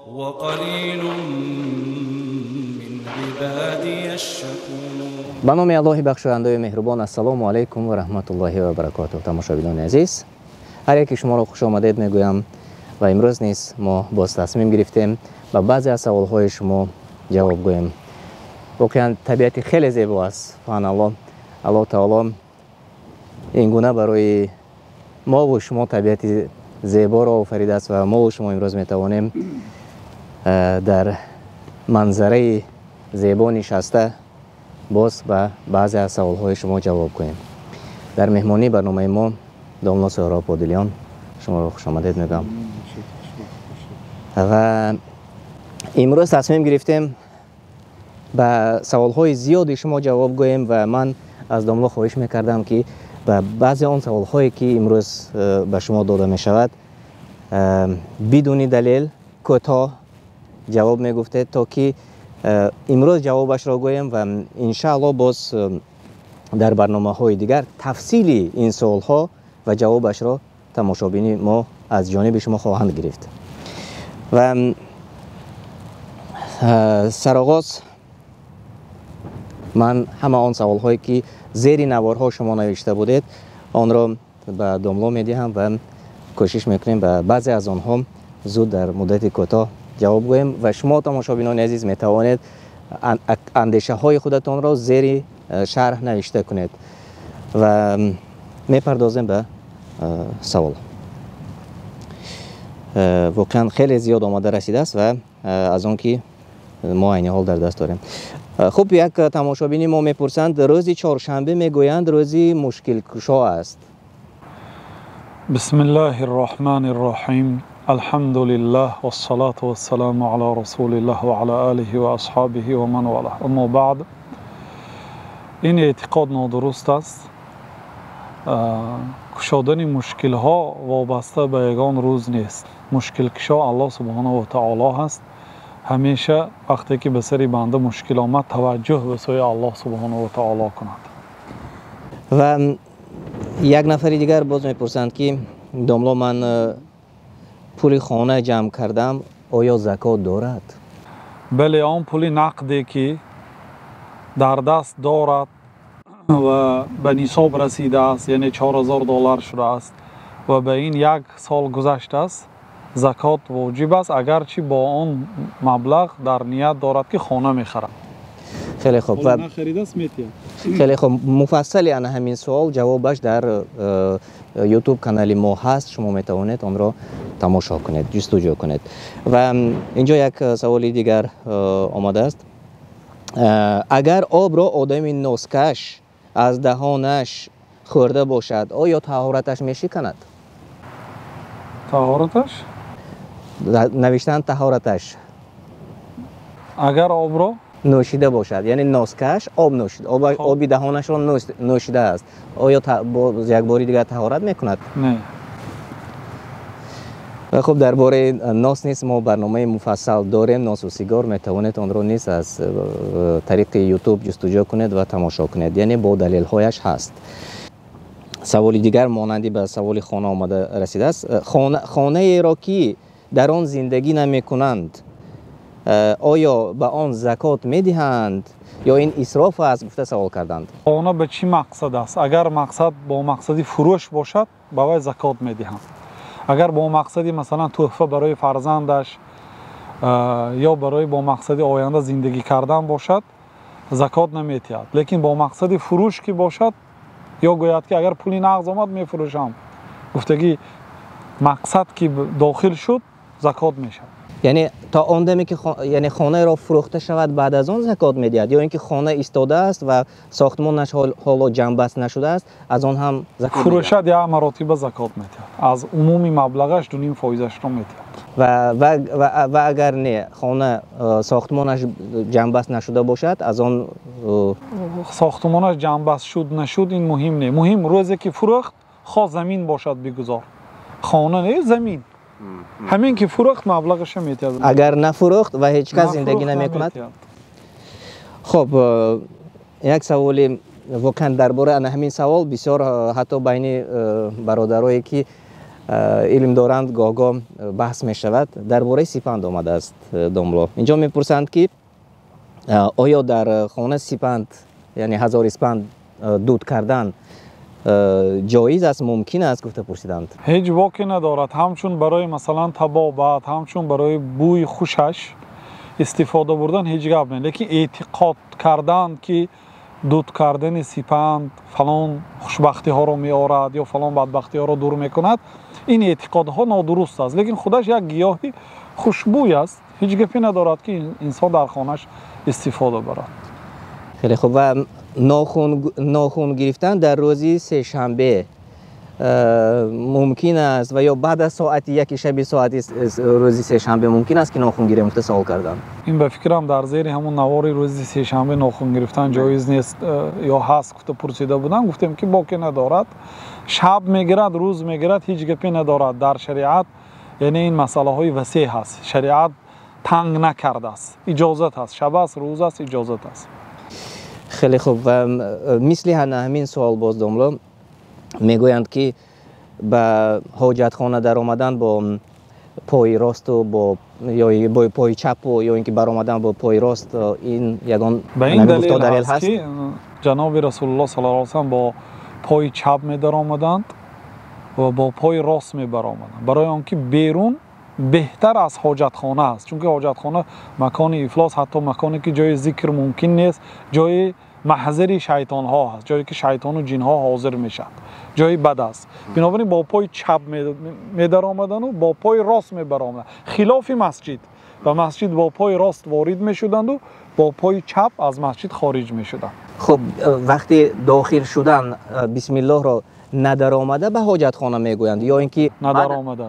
وقليل من عبادي الشكور. Ба номи Аллоҳи бахшояндаи меҳрубон. Ассалому алайкум ва раҳматуллоҳи ва баракотуҳ. Тамошобинони азиз, ҳар яке шуморо хуш омадед мегӯям ва имрӯз низ мо боз тасмим гирифтем ба баъзе аз саволҳои шумо ҷавоб гӯем. Воқеан табиати хеле зебо аст. Субҳаналлоҳ, Аллоҳ таоло ин гуна барои мову шумо табиати зеборо офаридааст ва мову шумо имрӯз метавонем дар манзараи зебо нишаста боз ба баъзе аз саволҳои шумо ҷавоб гӯем. Дар меҳмонии барномаи мо домло Соҳроб Одилён, шуморо хушомадед мегӯям. Ва имрӯз тасмим гирифтем ба саволҳои зиёди шумо ҷавоб гӯем ва ман аз домло хоҳиш мекардам, ки ба баъзе он саволҳое, ки имрӯз ба шумо дода мешавад, бидуни далел кӯтоҳ ҷавоб мегуфтед, то ки имрӯз ҷавобашро гӯем ва иншааллоҳ боз дар барномаҳои дигар тафсили ин суолҳо ва ҷавобашро тамошобини мо аз ҷониби шумо хоҳанд гирифт. Ва сароғоз ман ҳама он саволҳое, ки зери наворҳо шумо навишта будед, онро ба домло медиҳам ва кӯшиш мекунем ба баъзе аз онҳо зуд дар муддати кӯтоҳ ҷавоб гӯем. Ва шумо, тамошобинони азиз, метавонед андешаҳои худатонро зери шарҳ навишта кунед. Ва мепардозем ба савол. Воқеан хеле зиёд омада расидааст ва аз он ки мо айни ҳол дар даст дорем. Хуб, як тамошобини мо мепурсанд: рӯзи чоршанбе мегӯянд рӯзи мушкилкушо аст. بسم الله الرحمن الرحيم، الحمد لله والصلاة والسلام على رسول الله وعلى آله وأصحابه ومن والاه، أما بعد. Ин эътиқод нодуруст аст. Кушодани мушкилҳо вобаста ба ягон рӯз нест. Мушкилкушо Аллоҳ субҳонаҳу ва таоло ҳаст. Ҳамеша вақте ки ба сари банда мушкил омад, таваҷҷӯҳ ба сӯи Аллоҳ субҳонаҳу ва таоло кунад. Ва як нафари дигар боз мепурсанд, ки домло, ман пули хона ҷамъ кардам, оё закот дорад? Бале, он пули нақде, ки дар даст дорад ва ба нисоб расидааст, яъне 4000 доллар шудааст ва ба ин як сол гузаштааст, закот воҷиб аст, агарчи бо он маблағ дар ният дорад, ки хона мехарад. Хеле хуб ва нахаридааст, метиҳад. Хеле хуб. Муфассали ана ҳамин суол ҷавобаш дар Ютуб канали мо ҳаст, шумо метавонед онро тамошо кунед, ҷустуҷӯ кунед. Ва инҷо як саволи дигар омадааст: агар обро одами носкаш аз даҳонаш хӯрда бошад, оё таҳораташ мешиканад? Таҳораташ? Навиштаанд таҳораташ. Агар обро нӯшида бошад, яъне носкаш об нӯшид, оби даҳонашро нӯшидааст, оё боз як бори дигар таҳорат мекунад? Не. Хуб, дар бораи нос низ мо барномаи муфассал дорем, носу сигор, метавонед онро низ аз тариқи Ютуб ҷустуҷӯ кунед ва тамошо кунед, яъне бо далелҳояш ҳаст. Саволи дигар монанди ба саволи хона омада расидааст: хонаеро, ки дар он зиндагӣ намекунанд, оё ба он закот медиҳанд ё ин исроф аст, гуфта савол карданд. Хона ба чӣ мақсад аст? Агар мақсад бо мақсади фурӯш бошад, ба вай закот медиҳанд. Агар бо мақсади, масалан, тӯҳфа барои фарзандаш ё барои бо мақсади оянда зиндагӣ кардан бошад, закот наметиҳад. Лекин бо мақсади фурӯш ки бошад ё гӯяд, ки агар пули нағз омад, мефурӯшам гуфтагӣ мақсад ки дохил шуд, закот мешавад. Яъне то он даме ки яъне хонаеро фурӯхта шавад, баъд аз он закот медиҳад ё ин ки хона истодааст ва сохтмонаш ҳоло ҷамъбаст нашудааст, аз он ҳам закот? Фурӯшад, як маротиба закот медиҳад, аз умуми маблағаш 2,5 фоизашро медиҳад. Ва агар не, хона сохтмонаш ҷамъбаст нашуда бошад, аз он? Сохтмонаш ҷамъбаст шуд, нашуд, ин муҳим не. Муҳим рӯзе ки фурӯхт, хоҳ замин бошад, бигузор, хона не, замин, ҳамин ки фурӯхт, маблағаша метиҳад. Агар нафурӯхт ва ҳеҷ кас зиндагӣ намекунад? Хуб, як саволи воқеан дар бораи ана ҳамин савол бисёр ҳатто байни бародарое, ки Илм доранд, гоҳ-гоҳ баҳс мешавад. Дар бораи сипанд омадааст, домло. Инҷо мепурсанд, ки оё дар хона сипанд, яъне ҳазор испанд дуд кардан ҷоиз аст, мумкин аст, гуфта пурсиданд. Ҳеҷ боке надорад. Ҳамчун барои, масалан, табобат, ҳамчун барои бӯи хушаш истифода бурдан ҳеҷ гап не, лекин эътиқод кардан, ки дуд кардани сипанд фалон хушбахтиҳоро меорад ё фалон бадбахтиҳоро дур мекунад, ин эътиқодҳо нодуруст аст. Лекин худаш як гиёҳи хушбӯй аст, ҳеҷ гапе надорад, ки инсон дар хонааш истифода барад. Хеле хуб. Ва нохун гирифтан дар рӯзи сешанбе мумкин аст ва ё баъд аз соати 1 шаби соати рӯзи сешанбе мумкин аст, ки нохун гирем, гуфта савол кардам. Ин ба фикрам дар зери ҳамон навори рӯзи сешанбе нохун гирифтан ҷоиз нест ё ҳаст гуфта пурсида будам. Гуфтем, ки боке надорад, шаб мегирад, рӯз мегирад, ҳеҷ гапе надорад. Дар шариат, яъне, ин масъалаҳои васеъ ҳаст, шариат танг накардааст, иҷозат аст, шаб аст, рӯз аст, иҷозат аст. Хеле хуб. Ва мисли ҳамин суол боз, домло, мегӯянд, ки ба ҳоҷатхона даромадан бо пои росту бо ё бо пои чапу ё ин ки баромадан бо пои рост, ин ягон ба ин далел ҳаст, ки ҷаноби Расулуллоҳ саллаллоҳу алайҳи васаллам бо пои чап медаромаданд ва бо пои рост мебаромаданд, барои он ки берун беҳтар аз ҳоҷатхона аст, чунки ҳоҷатхона макони ифлос, ҳатто маконе ки ҷои зикр мумкин нест, ҷои маҳзари шайтонҳо ҳаст, ҷое ки шайтону ҷинҳо ҳозир мешаванд, ҷои бад аст. Бинобар ин бо пои чап медаромадану бо пои рост мебаромаданд, хилофи масҷид. Ба масҷид бо пои рост ворид мешуданду бо пои чап аз масҷид хориҷ мешуданд. Хуб, вақти дохил шудан бисмиллоҳро надаромада ба ҳоҷатхона мегӯянд ё ин ки Надаромада.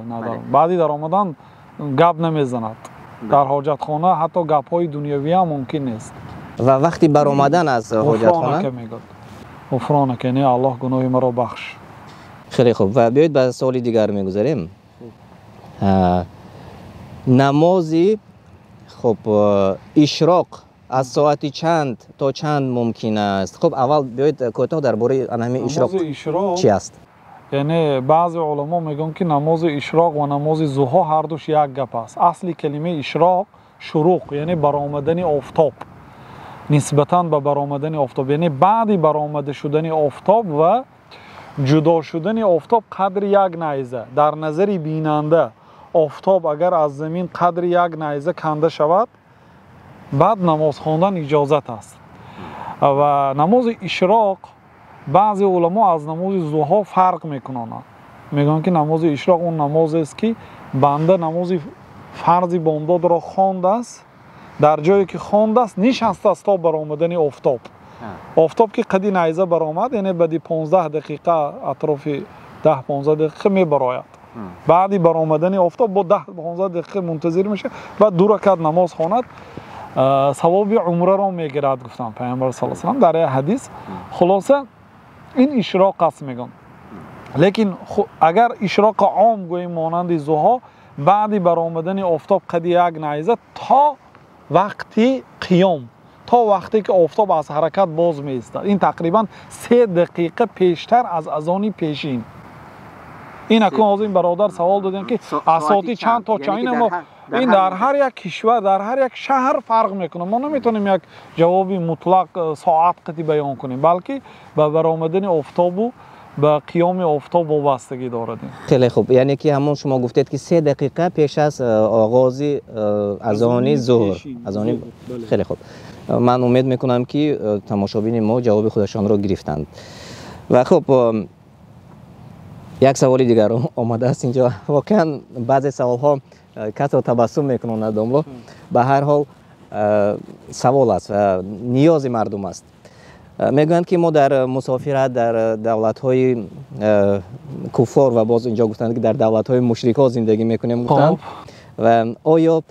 Баъди даромадан гап намезанад дар ҳоҷатхона, ҳатто гапҳои дунявӣ ҳам мумкин нест. Ва вақти баромадан аз ҳоҷатхона? Мегӯяд ғуфронака, яъне Аллоҳ гуноҳи маро бахш. Хеле хуб. Ва биёед, ба суоли дигар мегузарем. Намози, хуб, ишроқ аз соати чанд то чанд мумкин аст? Хуб, аввал биёед, кӯтоҳ дар бораи ҳамин ишроқ чи аст? Яъне баъзе уламо мегӯянд, ки намози ишроқ ва намози зуҳо ҳардуш як гап аст. Асли калимаи ишроқ шуруқ, яъне баромадани офтоб, нисбатан ба баромадани офтоб, яъне баъди баромада шудани офтоб ва ҷудо шудани офтоб қадри як найза. Дар назари бинанда офтоб агар аз замин қадри як найза канда шавад, баъд намоз хондан иҷозат аст. Ва намози ишроқ баъзе уламо аз намози зуҳо фарқ мекунонанд, мегӯянд, ки намози ишроқ он намозест, ки банда намози фарзи бомдодро хондааст, дар ҷое ки хондааст нишастааст то баромадани офтоб. Офтоб ки қади найза баромад, яъне баъди 15 дақиқа, атрофи 10-15 дақиқа мебарояд. Баъди баромадани офтоб бо 10-15 дақиқа мунтазир мешавад, баъд ду ракат намоз хонад, савоби умраро мегирад, гуфтанд Пайғамбар саллаллоҳу алайҳи васаллам дар як ҳадис. Хулоса, ин ишроқ аст, мегӯянд. Лекин агар ишроқи ом гӯем, монанди зуҳо, баъди баромадани офтоб қади як найза то вақти қиём, то вақте ки офтоб аз ҳаракат боз меистад, ин тақрибан 3 дақиқа пештар аз азони пешин. Ин акун ҳозир ин бародар савол додем, ки аз соати чанд то чанд. Ин дар ҳар як кишвар, дар ҳар як шаҳр фарқ мекунад. Мо наметавонем як ҷавоби мутлақ соат қатъи баён кунем, балки ба баромадани офтобу ба қиёми офтоб вобастагӣ дорад. Хеле хуб. Яъне ки ҳамон шумо гуфтед, ки 3 дақиқа пеш аз оғози азони зуҳр, азони. Хеле хуб, ман умед мекунам, ки тамошобини мо ҷавоби худашонро гирифтанд. Ва хуб, як саволи дигар омадааст инҷо. Воқеан, баъзе саволҳо касро табассум мекунонад, домло. Ба ҳар ҳол, савол аст ва ниёзи мардум аст. Мегӯянд, ки мо дар мусофират дар давлатҳои куффор ва боз инҷо гуфтанд, ки дар давлатҳои мушрикҳо зиндагӣ мекунем, гуфтанд. Ва оё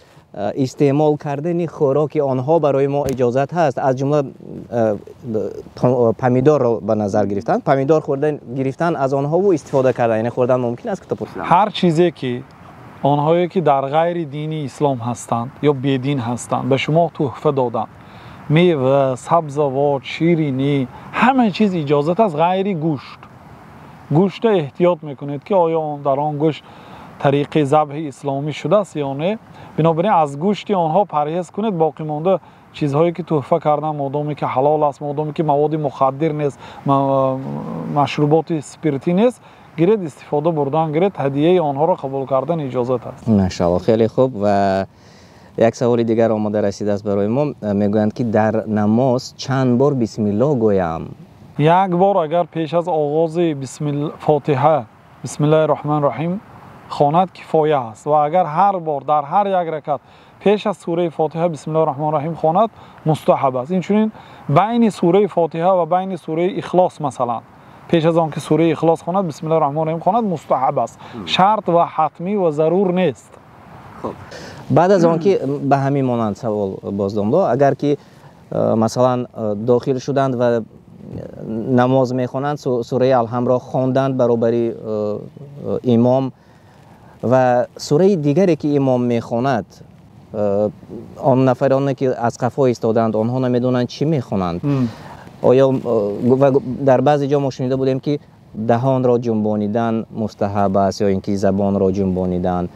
истеъмол кардани хӯроки онҳо барои мо иҷозат ҳаст? Аз ҷумла помидорро ба назар гирифтанд. Помидор хӯрдан, гирифтан аз онҳову истифода кардан, яъне хӯрдан мумкин аст, ки пурсиданд. Ҳар чизе ки онҳое ки дар ғайри дини ислом ҳастанд ё бедин ҳастанд, ба шумо тӯҳфа доданд, мева, сабзавот, ширинӣ, ҳама чиз иҷозат аст, ғайри гӯшт. Гӯшта эҳтиёт мекунед, ки оё дар он гӯшт тариқи забҳи исломӣ шудааст ё не. Бинобар ин аз гӯшти онҳо парҳез кунед. Боқимонда чизҳое ки тӯҳфа кардан, модоме ки ҳалол аст, модоме ки маводи мухаддир нест, машруботи спиртӣ нест, гиред, истифода бурдан гиред, ҳадияи онҳоро қабул кардан иҷозат аст. Машааллоҳ, хеле хуб. Ва як саволи дигар омода расидааст барои мо. Мегӯянд, ки дар намоз чанд бор бисмиллоҳ гӯям? Як бор агар пеш аз оғози Фотиҳа бисмиллоҳи раҳмони раҳим хонад, кифоя аст. Ва агар ҳар бор дар ҳар як ракат пеш аз сураи Фотиҳа бисмиллоҳи раҳмони раҳим хонад, мустаҳаб аст. Инчунин байни сураи Фотиҳа ва байни сураи Ихлос, масалан пеш аз он ки сураи Ихлос хонад, бисмиллоҳи раҳмони раҳим хонад, мустаҳаб аст. Шарт ва ҳатмӣ ва зарур нест. Баъд аз он ки ба ҳамин монанд савол боздомло, агар ки масалан дохил шуданд ва намоз мехонанд, сураи Алҳамдро хонданд баробари имом ва сураи дигаре ки имом мехонад, он нафароне ки аз қафо истоданд, онҳо намедонанд чӣ мехонанд. Оё дар баъзе ҷо мо шунида будем, ки даҳонро ҷунбонидан мустаҳаб аст ё ин ки забонро ҷунбонидан?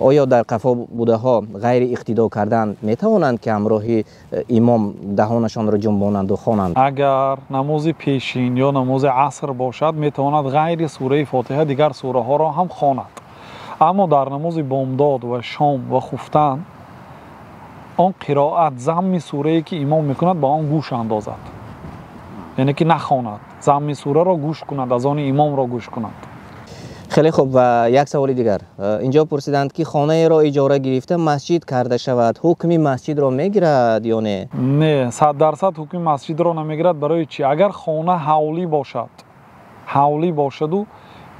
Оё дар қафо будаҳо ғайри иқтидо кардан метавонанд, ки ҳамроҳи имом даҳонашонро ҷунбонанду хонанд? Агар намози пешин ё намози аср бошад, метавонад ғайри сураи Фотиҳа дигар сураҳоро ҳам хонад. Аммо дар намози бомдод ва шом ва хуфтан он қироат, замми сурае ки имом мекунад, ба он гӯш андозад, яъне ки нахонад, замми сураро гӯш кунад, аз они имомро гӯш кунад. Хеле хуб. Ва як саволи дигар инҷо пурсиданд, ки хонаеро иҷора гирифта масҷид карда шавад, ҳукми масҷидро мегирад ё не? Не, 100% ҳукми масҷидро намегирад. Барои чӣ? Агар хона ҳавлӣ бошад, ҳавлӣ бошаду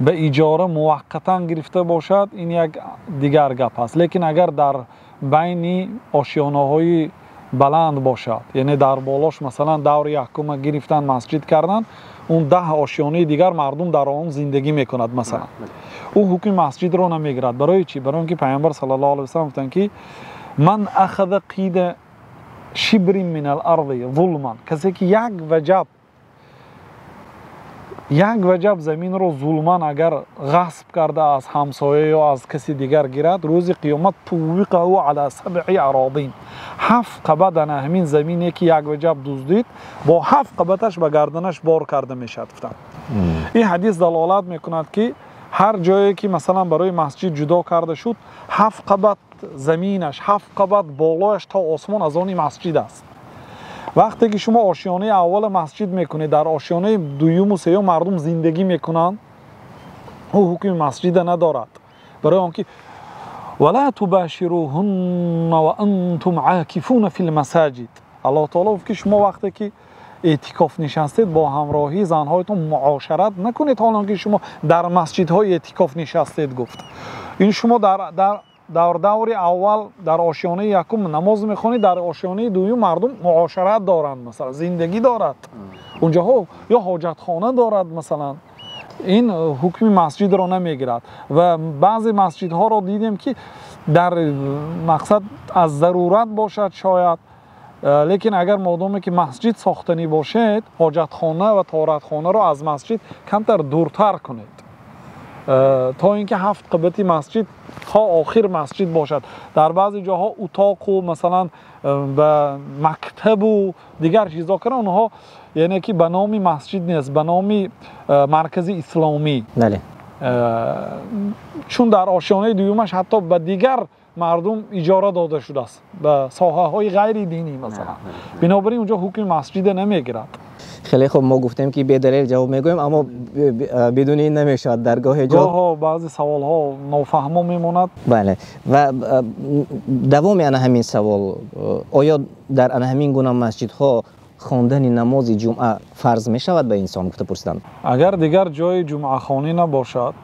ба иҷора муваққатан гирифта бошад, ин як дигар гап аст. Лекин агар дар байни ошёнаҳои баланд бошад, яъне дар болош масалан даври якума гирифтан масҷид кардан, он 10 ошёнаи дигар мардум дар он зиндагӣ мекунад, масалан, ӯ ҳукми масҷидро намегирад. Барои чӣ? Барои он ки Пайғамбар саллаллоҳу алайҳи васаллам гуфтанд, ки ман ахаза қида шибрин мин ал-арзи зулман, касе ки як ваҷаб заминро зулман агар ғасб карда аз ҳамсоя ё аз каси дигар гирад, рӯзи қиёмат тувиқаҳу ала сабъи ароодин, 7 қабат ана ҳамин замине ки як ваҷаб дуздид, бо 7 қабаташ ба гарданаш бор карда мешавад, гуфтанд. Ин ҳадис далолат мекунад, ки ҳар ҷое ки масалан барои масҷид ҷудо карда шуд, 7 қабат заминаш, 7 қабат болояш то осмон аз они масҷид аст. Вақте ки шумо ошёнаи аввала масҷид мекунед, дар ошёнаи дуюму сеюм мардум зиндагӣ мекунанд, ӯ ҳукми масҷида надорад. Барои он ки вала тубашируҳунна ва антум акифуна фил масаҷид, Аллоҳ таоло гуфт, ки шумо вақте ки эътикоф нишастед, бо ҳамроҳии занҳоятон муошарат накунед, ҳол он ки шумо дар масҷидҳои эътикоф нишастед, гуфт. Ин шумо дар даври аввал дар ошёнаи якум намоз мехонед, дар ошёнаи дуюм мардум муошарат доранд, масалан зиндагӣ дорад унҷоҳо ё ҳоҷатхона дорад, масалан ин ҳукми масҷидро намегирад. Ва баъзе масҷидҳоро дидем, ки дар мақсад аз зарурат бошад шояд, лекин агар модоме ки масҷид сохтанӣ бошед, ҳоҷатхона ва торатхонаро аз масҷид камтар дуртар кунед, то ин ки 7 қабати масҷид то охир масҷид бошад. Дар баъзе ҷоҳо утоқу масалан ба мактабу дигар чизҳо карданд, онҳо яъне ки ба номи масҷид нест, ба номи маркази исломӣ. Чун дар ошёнаи дуюмаш ҳатто ба дигар мардум иҷора дода шудааст, ба соҳаҳои ғайридинӣ масалан. Бинобар ин унҷо ҳукми масҷида намегирад. Хеле хуб, мо гуфтем, ки бедалел ҷавоб мегӯем, аммо бидуни ин намешавад. Дар гоҳе ҷо гоҳо баъзе саволҳо нофаҳмо мемонад. Бале, ва давоми ана ҳамин савол: оё дар ана ҳамин гуна масҷидҳо хондани намози ҷумъа фарз мешавад ба инсон, гуфта пурсиданд. Агар дигар ҷои ҷумъахонӣ набошад,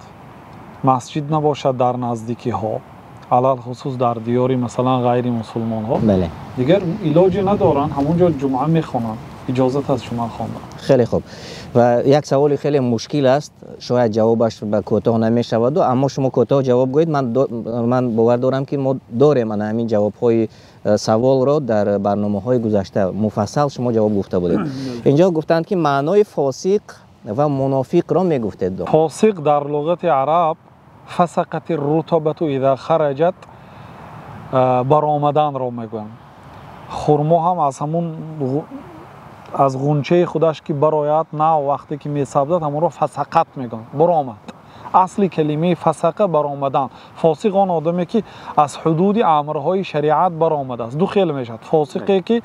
масҷид набошад дар наздикиҳо, алалхусус дар диёри масалан ғайри мусулмонҳо, дигар илоҷе надоранд, ҳамон ҷо ҷумъа мехонанд, иҷозат аст ҷумъа хондан. Хеле хуб. Ва як саволи хеле мушкил аст, шояд ҷавобаш ба кӯтоҳ намешаваду, аммо шумо кӯтоҳ ҷавоб гӯед. Ман бовар дорам, ки мо дорем ана ҳамин ҷавобҳои саволро дар барномаҳои гузашта муфассал шумо ҷавоб гуфта будед. Инҷо гуфтанд, ки маънои фосиқ ва мунофиқро мегуфтед. Фосиқ дар луғати араб фасақати рутабату иза хараҷат, баромаданро мегӯянд. Хурмо ҳам аз ҳамун аз ғунчаи худаш ки барояд, нав вақте ки месабзад, ҳамонро фасақат мегӯянд, баромад. Асли калимаи фасақа баромадан. Фосиқ он одаме ки аз ҳудуди амрҳои шариат баромадааст. Ду хел мешавад: фосиқе ки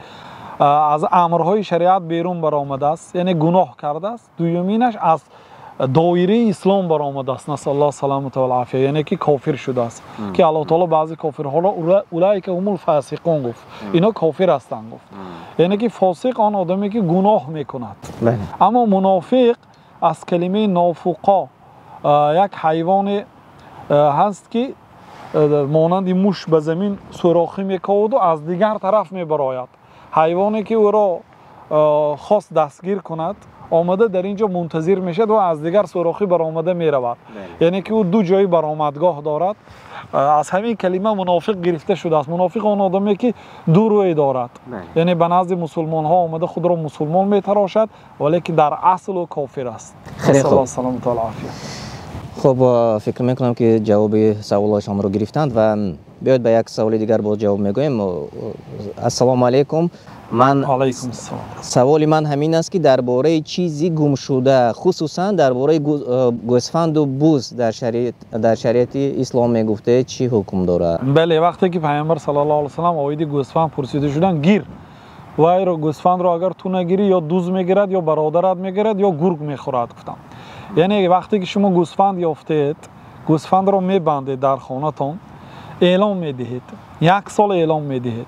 аз амрҳои шариат берун баромадааст, яъне гуноҳ кардааст. Дуюминаш аз доираи ислом баромадааст, насаллоҳ саламата вал афия, яъне ки кофир шудааст, ки Аллоҳ таоло баъзе кофирҳоро улайка ҳумул фасиқун гуфт, ино кофир ҳастанд гуфт. Яъне ки фосиқ он одаме ки гуноҳ мекунад. Аммо мунофиқ аз калимаи нофуқо, як ҳайвоне ҳаст ки монанди муш ба замин сӯрохӣ мековаду аз дигар тараф мебарояд. Ҳайвоне ки ӯро хост дастгир кунад, омада дар ин ҷо мунтазир мешавад ва аз дигар сӯрохӣ баромада меравад, яъне ки ӯ ду ҷои баромадгоҳ дорад. Аз ҳамин калима мунофиқ гирифта шудааст. Мунофиқ он одаме ки ду рӯй дорад, яъне ба назди мусулмонҳо омада худро мусулмон метарошад, валекин дар асл ӯ кофир аст. Хуб, фикр мекунам ки ҷавоби саволҳояшонро гирифтанд ва биёед ба як саволи дигар боз ҷавоб мегӯем. Ассалому алайкум. Ман саволи ман ҳамин аст ки дар бораи чизи гумшуда, хусусан дар бораи гӯсфанду буз дар шариати ислом мегуфтед, чӣ ҳукм дорад? Бале, вақте ки пайғамбар саллаллоҳу алайҳи васаллам оиди гӯсфанд пурсида шуданд, гир вайро, гӯсфандро агар ту нагирӣ, ё дуз мегирад, ё бародарат мегирад, ё гург мехӯрад, гуфтам. Яъне вақте ки шумо гӯсфанд ёфтед, гӯсфандро мебандед дар хонатон, эълон медиҳед, як сол эълон медиҳед.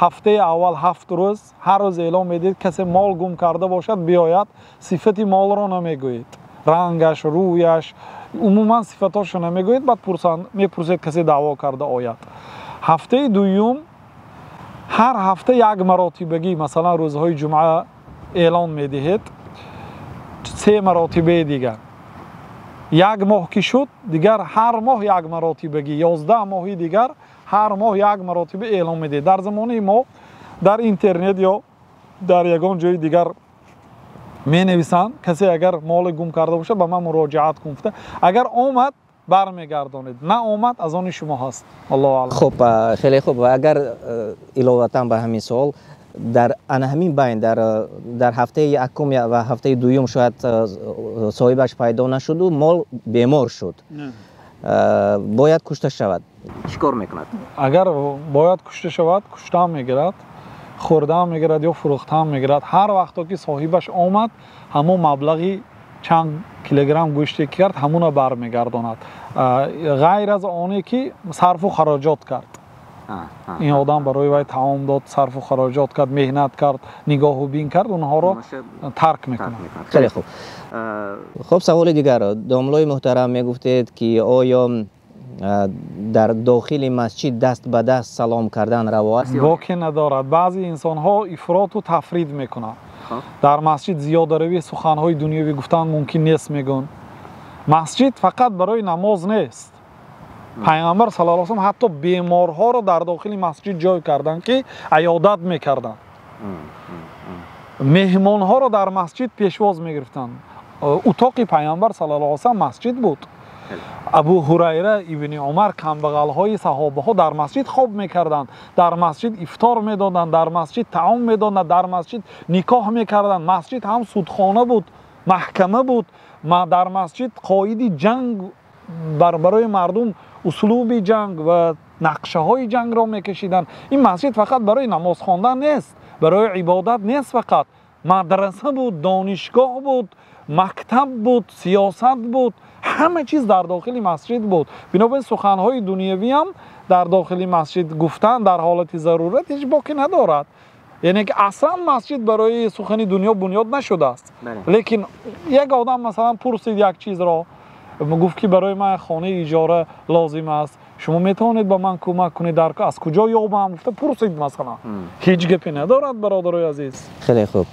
Ҳафтаи аввал 7 рӯз, ҳар рӯз эълон медиҳед, касе мол гум карда бошад биёяд, сифати молро намегӯед, рангаш, рӯяш, умуман сифатошро намегӯед, баъд мепурсед касе даъво карда ояд. Ҳафтаи дуюм ҳар ҳафта як маротибагӣ, масалан рӯзҳои ҷумъа эълон медиҳед, 3 маротибаи дигар. Як моҳ ки шуд, дигар ҳар моҳ як маротибагӣ, 11 моҳи дигар ҳар моҳ як маротиба эълон медиҳед. Дар замони мо дар интернет ё дар ягон ҷои дигар менависанд, касе агар моли гум карда бошад ба ман муроҷиат кун гуфта, агар омад бармегардонед, на омад аз они шумо ҳаст. Аллоҳу аълам. Хуб, хеле хуб. Ва агар иловатан ба ҳамин суол, дар ана ҳамин байн дар ҳафтаи якум ва ҳафтаи дуюм шояд соҳибаш пайдо нашуду мол бемор шуд, бояд кушта шавад, чӣ кор мекунад? Агар бояд кушта шавад, куштаам мегирад, хӯрдаам мегирад ё фурӯхтаам мегирад. Ҳар вақто ки соҳибаш омад, ҳамон маблағи чанд килограмм гӯште ки кард, ҳамуна бармегардонад, ғайр аз оне ки сарфу хароҷот кард. Ин одам барои вай таом дод, сарфу хароҷот кард, меҳнат кард, нигоҳу бин кард, онҳоро тарк мекунад. Хеле хуб. Хуб, саволи дигар. Домлои муҳтарам, мегуфтед ки оё дар дохили масҷид даст ба даст салом кардан раво аст? Боке надорад. Баъзе инсонҳо ифроту тафрид мекунанд. Дар масҷид зиёдаравии суханҳои дунёвӣ гуфтан мумкин нест, мегӯянд. Масҷид фақат барои намоз нест. Пайғамбар саллаллоҳу алайҳи васаллам ҳатто беморҳоро дар дохили масҷид ҷой карданд, ки аёдат мекарданд. Меҳмонҳоро дар масҷид пешвоз мегирифтанд. Утоқи пайғамбар саллаллоҳу алайҳи васаллам масҷид буд. Абу Ҳурайра, Ибни Умар, камбағалҳои саҳобаҳо дар масҷид хоб мекарданд, дар масҷид ифтор медоданд, дар масҷид таом медоданд, дар масҷид никоҳ мекарданд. Масҷид ҳам судхона буд, маҳкама буд. Дар масҷид қоиди ҷанг барои мардум услуби ҷанг ва нақшаҳои ҷангро мекашиданд. Ин масҷид фақат барои намоз хондан нест, барои ибодат нест, фақат мадраса буд, донишгоҳ буд, мактаб буд, сиёсат буд, ҳама чиз дар дохили масҷид буд. Бинобар ин суханҳои дунявӣ ҳам дар дохили масҷид гуфтан дар ҳолати зарурат ҳеҷ боке надорад. Яъне ки аслан масҷид барои сухани дунё бунёд нашудааст. Лекин як одам масалан пурсид як чизро, гуфт ки барои ман хонаи иҷора лозим аст, Шумо метавонед ба ман кӯмак кунед, дар аз куҷо ёбам гуфта пурсид масалан. Ҳеҷ гапе надорад, бародарои азиз. Хеле хуб,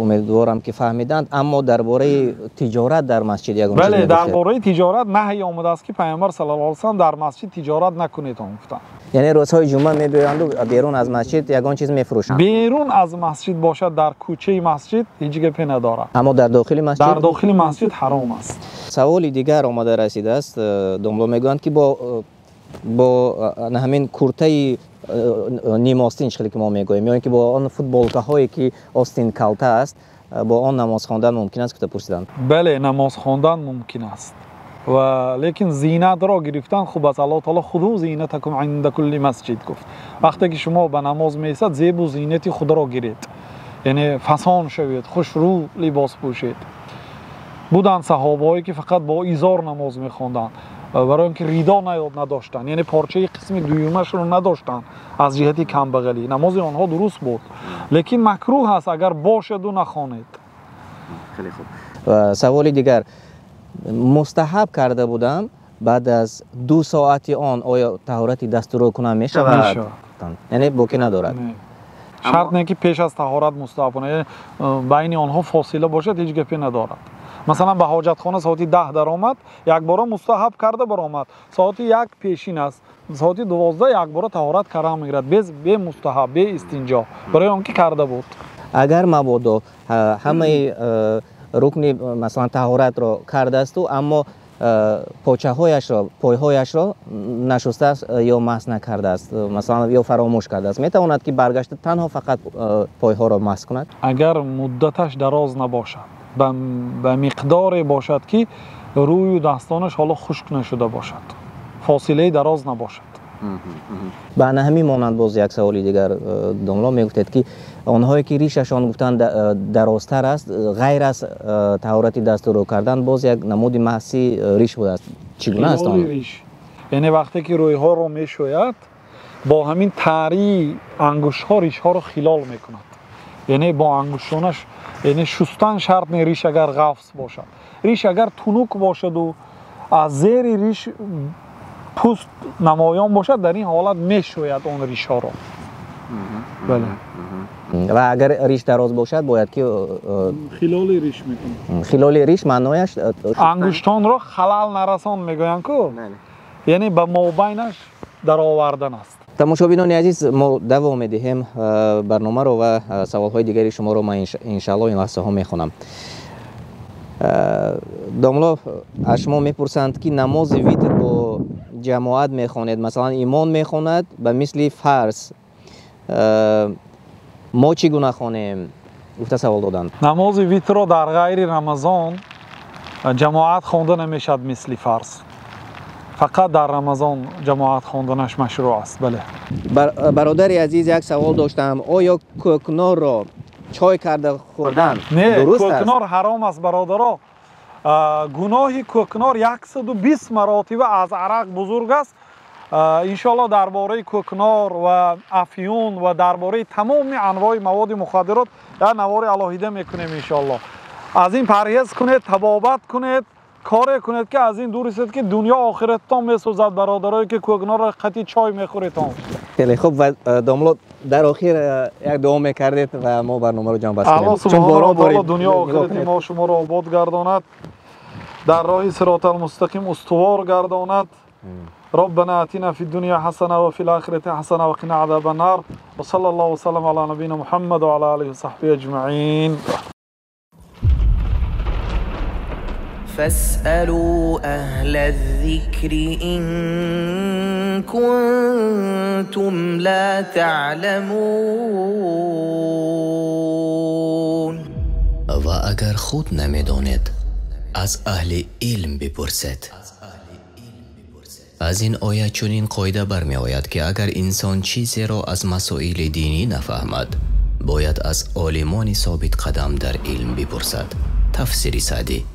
умедворам ки фаҳмиданд. Аммо дар бораи тиҷорат дар масҷид ягон чиз? Бале, дар бораи тиҷорат наҳй омадааст, ки Паёмбар саллаллоҳу алайҳи васаллам дар масҷид тиҷорат накунед гуфтанд. Яъне рӯзҳои ҷумъа мебиёянд берун аз масҷид ягон чиз мефурӯшанд? Берун аз масҷид бошад, дар кӯчаи масҷид ҳеҷ гапе надорад. Аммо дар дохили масҷид? Дар дохили масҷид ҳаром аст. Саволи дигар омада расидааст. Домло мегӯянд, ки бо ҳамин куртаи нимостин, чӣ хеле ки мо мегӯем, ё ин ки бо он футболкаҳое ки остин калта аст, бо он намоз хондан мумкин аст, гуфта пурсиданд. Бале, намоз хондан мумкин аст, ва лекин зинатро гирифтан хуб аст. Аллоҳ таоло хузу зинатакум инда кулли масҷид гуфт. Вақте ки шумо ба намоз меистад, зебу зинати худро гиред, яъне фасон шавед, хушрӯ либос пӯшед. Буданд саҳобаҳое ки фақат бо изор намоз мехонданд, барои он ки ридо надоштанд, яъне порчаи қисми дуюмашро надоштанд аз ҷиҳати камбағалӣ. Намози онҳо дуруст буд, лекин макрӯҳ аст агар бошаду нахонед. Хеле хуб. Саволи дигар. Мустаҳаб карда будам, баъд аз 2 соати он оё таҳорати дастурро кунам мешавад? Мешавад. Яъне боқӣ надорад. Шарт не ки пеш аз таҳорат мустаҳаб кунад, яъне байни онҳо фосила бошад, ҳеҷ гапе надорад. Масалан, ба ҳоҷатхона соати 10 даромад, якбора мустаҳаб карда баромад. Соати 1 пешин аст, соати 12 якбора таҳорат карда мегирад, бе мустаҳаб, бе истинҷо, барои он ки карда буд. Агар мабодо ҳамаи рукни масалан таҳоратро кардаасту, аммо почаҳояшро, пойҳояшро нашустааст ё масҳ накардааст, масалан, ё фаромӯш кардааст, метавонад ки баргашта танҳо фақат пойҳоро масҳ кунад? Агар муддаташ дароз набошад, ба миқдоре бошад, ки рӯю дастонаш ҳоло хушк нашуда бошад, фосилаи дароз набошад. Ба ана ҳамин монанд боз як саволи дигар, домло мегуфтед, ки онҳое ки ришашон гуфтанд дарозтар аст, ғайр аз таҳорати дастурро кардан боз як намуди маҳси риш будааст. Чӣ гуна аст он? Риш, яъне вақте ки рӯйҳоро мешӯяд, бо ҳамин тарии ангуштҳо ришҳоро хилол мекунад, яъне бо ангуштонаш, яъне шустан шарт не. Риш агар ғафс бошад, риш агар тунук бошаду аз зери риш пӯст намоён бошад, дар ин ҳолат мешӯяд он ришҳоро. Бале. Ва агар риш дароз бошад, бояд ки хилоли риш мекунад. Хилоли риш маънояш ангуштонро халал нарасон мегӯянд ку, яъне ба мобайнаш даровардан аст. Тамошобинони азиз, мо давом медиҳем барномаро ва саволҳои дигари шуморо ман иншааллоҳ ин лаҳзаҳо мехонам. Домло, аз шумо мепурсанд, ки намози витр бо ҷамоат мехонед, масалан имон мехонад ба мисли фарз, мо чӣ гуна хонем, гуфта савол доданд. Намози витрро дар ғайри Рамазон ҷамоат хонда намешавад мисли фарз, фақат дар Рамазон ҷамоат хонданаш машрӯъ аст. Бале. Бародари азиз, як савол доштам. Оё кӯкнорро чой карда хӯрдан дуруст аст? Не, кӯкнор ҳаром аст, бародаро. Гуноҳи кӯкнор 120 маротиба аз арақ бузург аст. Иншоаллоҳ дар бораи кӯкнор ва афюн ва дар бораи тамоми анвои маводи мухаддирот як навори алоҳида мекунем иншоаллоҳ. Аз ин парҳез кунед, табобат кунед, коре кунед, ки аз ин дур истед, ки дунё охиратон месӯзад, бародарое ки кӯкнорро қати чой мехӯредон. Хеле хуб. Ва домло, дар охир як дуо мекардед ва мо барномаро ҷамъбаст кунем. Аллоҳ субҳонаҳу ва таоло дунё охирати мо шуморо обод гардонад, дар роҳи сироталмустақим устувор гардонад. ربنا آتنا في الدنيا حسنة وفي الآخرة حسنة وقنا عذاب النار، وصلى الله وسلم على نبينا محمد وعلى آله وصحبه أجمعين. فاسألوا أهل الذكر إن كنتم لا تعلمون. و اگر خود نمیدانید از اهل علم بپرسید. از این آیه چنین قاعده برمی آید که اگر انسان چیزی را از مسائل دینی نفهمد، باید از عالمان ثابت قدم در علم بپرسد. تفسیر سعدی.